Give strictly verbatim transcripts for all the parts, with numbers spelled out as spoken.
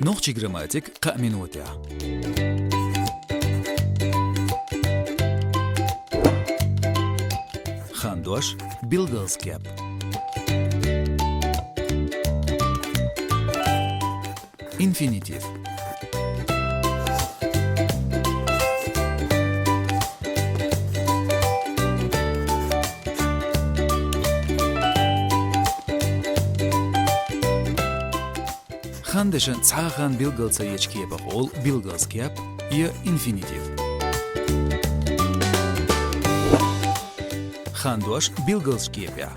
Нохчийн грамматика кхаь минотехь. Хандош, билгалзкеп. Инфинитив. Хандешан цхьа а хан билгал ца ечу кепах олу билгалзкеп я инфинитив. Хандош билгалзчу кепехь.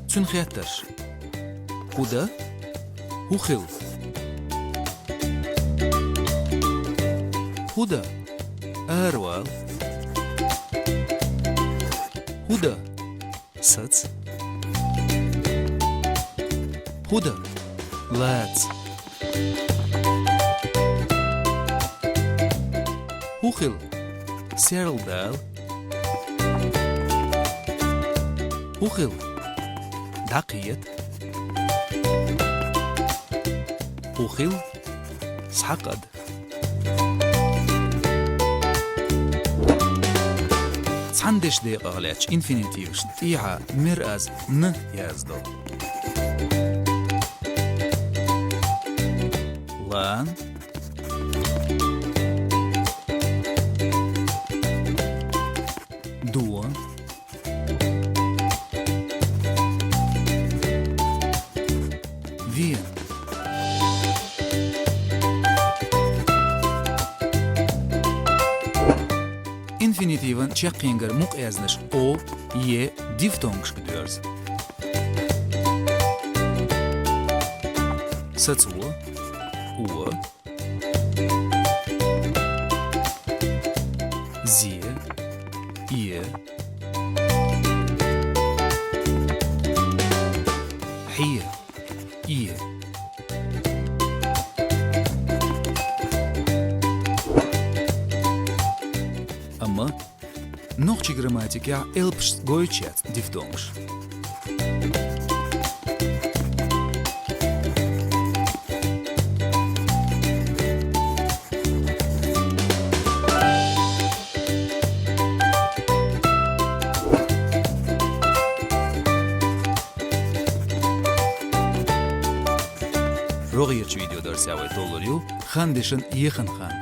Цуьнан хеттарш. ХӀун дан? ХӀун хилла? ХӀун дан? Аравала. ХӀун дан? Саца. ХӀун дан? Лаца. ХӀун хилла? Серладала. ХӀун хилла? ДӀакхета. ХӀун хилла? Схьакхада. Цхьана дешдекъах лаьттачу инфинитивашна тӀехьа мер аз «н» яздо. Лан. Дон. Вен. Инфинитиван чаккхенгара мукъаязнаш о, е дифтонгашка доьрзу. Сацо, о. Зе, е. Хье, е. Амма нохчийн грамматикехь элпашца гойтуш яц дифтонгаш. РогӀерчу видеодарсехь вай толлур ю хандешан ехан хан.